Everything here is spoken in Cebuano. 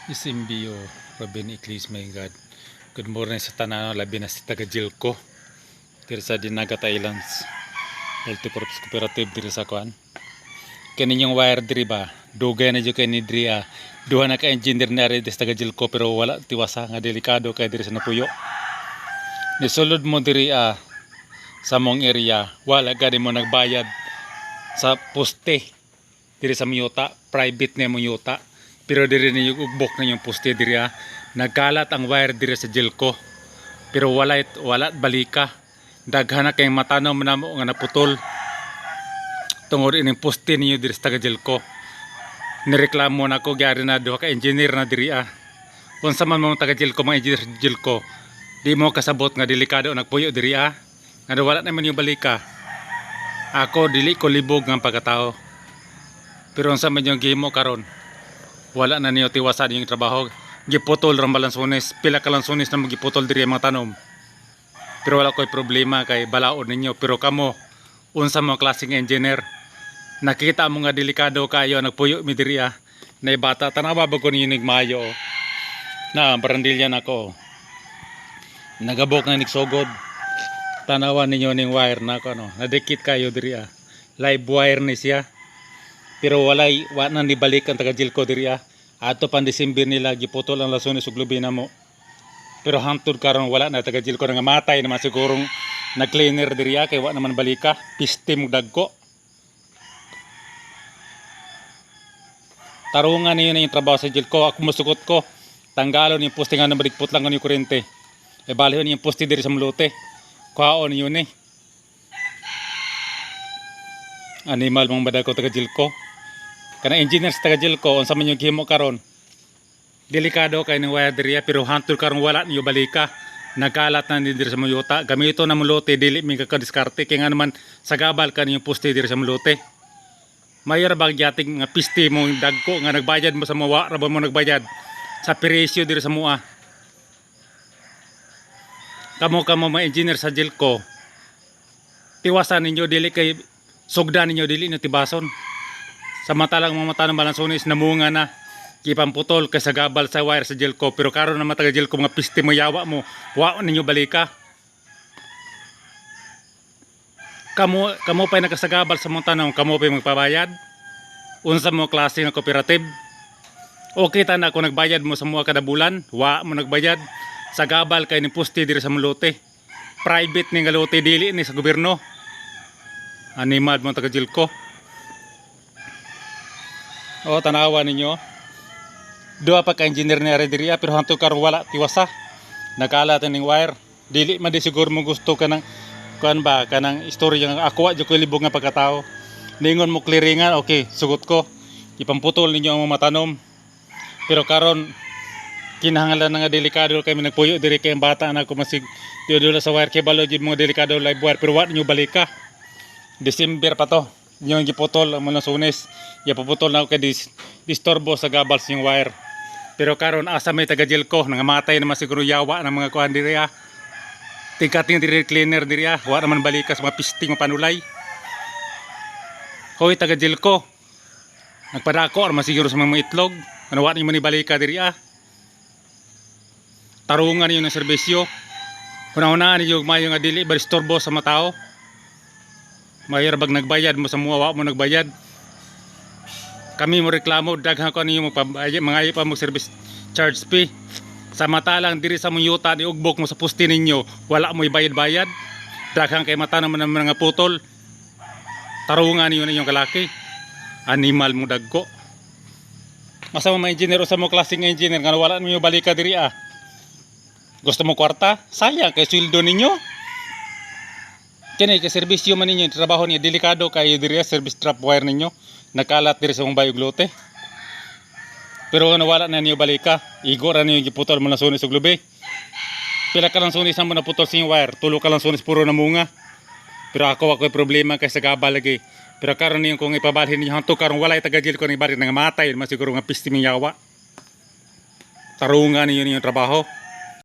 SMBO, Robin Eclis, my God. Good morning sa tanan, labi na sa taga Jilco. Diri sa Dinagat Islands. Multipurpose Cooperative diri sa kuan. Kani yung wire diri ba? Dugay na jud kay ni diri ah. Duha na ka engineer na rin sa taga Jilco pero wala tiwasa nga delikado kay diri sa napuyo. Nisulod mo diri ah sa mong area, wala gani mo nagbayad sa poste diri sa Miyuta, private na mo yuta. Pero diri ninyo ugbok na yung poste diri ah. Nagkalat ang wire diri sa Jilco. Pero wala balika. Daghan na kayong matanom namo nga naputol. Tungod ining poste ninyo diri sa taga Jilco. Nireklamo na ko gyari na duha ka engineer na diri ah. Unsa man mo taga Jilco, mga engineer sa Jilco. Di mo kasabot nga delikado nagpuyo diri ah. Nga wala naman yung balika. Ako dili ko libog nga pagkatao. Pero unsa man yung gihimo karon? Wala na niyo tiwasan yung trabaho. Giputol ra malansones, pila ka lansones na magiputol diri ang mga tanom. Pero wala ko'y problema kay balaod ninyo. Pero kamo, unsa mo klaseng engineer? Nakita mo nga delikado kayo nagpuyo mi diri ah. Na bata tanawa ba ko ninyo nigmayo, oh. Na barandilya nako, oh. Nagabok na nigsugod. Tanawa ninyo ning wire na ko no. Nadikit kayo diri ah. Live wire ni siya. Pero walay wa na nibalik ang taga Jilco diri ah. Ato pan December nila giputol ang lasones ug lubi namo. Pero hangtod karon wala na taga Jilco, nga matay naman sigurong nag-cleaner diri ah, kay wa naman balika. Piste mo dagko. Tarungan niyo na yung trabaho sa Jilco. Ako musugot ko. Tanggalon yung poste nga nabaligpot lang yung kuryente. E balihon yung poste diri sa mulute. Kuhaon niyo ni. Animal mong badag ko taga Jilco. Kana engineer sa taga Jilco, unsa man yung gihimo karon? Delikado kay ning wire diri ah, pero hangtod karon wala niyo balika. Nagkalat na ni diri sa muyuta. Gamito na mulote, dili mi kakadiskarte kay nga naman sagabal ka yung poste diri sa mulote. Mayor bag yating nga piste mo dagko nga nagbayad mo sa mawa ra ba mo nagbayad sa presyo diri sa mua. Kamo kamo mga engineer sa Jilco. Tiwasan ninyo, dili kay sugdan ninyo, dili ninyo tibason. Samantalang mga mata ng balansones namunga na kipamputol kay sa gabal sa wire sa Jilco, pero karon na taga Jilco, mga piste mo, yawa mo, wa ninyo balika. Kamo kamo pa'y nakasagabal sa mong tanong, kamo pa'y magpabayad. Unsa mo klase nga cooperative? Okay ta na kung nagbayad mo sa mua kada bulan, wa mo nagbayad. Sa gabal kay ni poste diri sa Malote. Private ni nga lote, dili ni sa gobyerno. Animal mo taga Jilco. O, tanawa ninyo. Duha pa ka engineer ni ari diri ah, pero hangtod karon wala tiwasa. Nagkalat ning wire. Dili man di siguro mo gusto ka ng kuan ba kanang istorya nga ako wa jud ko libog nga pagkatao. Ningon mo clearingan, okay, sugot ko. Ipamputol ninyo ang mga matanom. Pero karon kinahanglan na nga delikado kay nagpuyo diri kay ang bata na ko masig dula sa wire kay balo jud mga delikado live wire, pero wa ninyo balika. December pa to. Inyo ang giputol ang mga sunis. Ipaputol na ako kay disturbo sa gabal sa inyong wire. Pero karon asa may taga Jilco, nangamatay naman siguro yawa ng mga kuan diri ah. Tingkating diri cleaner diri ah, wa naman balikas mga pisting mga panulay. Hoy taga Jilco. Nagpadako ra man siguro sa mga itlog. Ano wa ninyo ni balika diri ah. Tarungan ninyo ng serbisyo. Hunahunaan ninyo mayo nga dili ba disturbo sa mga tao. Mayor bag nagbayad mo sa mua, wa mo nagbayad. Kami mo reklamo, daghan ko ninyo magpabayad, mga pa mo service charge fee. Samantalang diri sa mong yuta ni ugbok mo sa poste ninyo, wala mo ibayad-bayad. Daghan kay mata naman ng mga putol. Tarungan ninyo na inyong kalaki. Animal mo dagko. Masa mo mga engineer o sa mo klaseng engineer nga wala ninyo balika diri ah. Gusto mo kwarta? Sayang kay sweldo ninyo. Kini kay serbisyo man ninyo, trabaho niya delikado kayo diri ah, service trap wire ninyo. Nakalat diri sa mong bayog lote. Pero nawala na niyo balika. Igo ra niyo giputol mo na sunis og lubi. Pila ka lang sunis ang mo naputol sa inyong wire. Tulo ka lang sunis, puro na munga. Pero ako ako'y problema kay sa gabal lagi. Pero karon niyo kung ipabalhin ninyo hangtod karon walay taga ko ni bari nangamatay man siguro nga pisti yawa. Tarungan ninyo ninyong trabaho.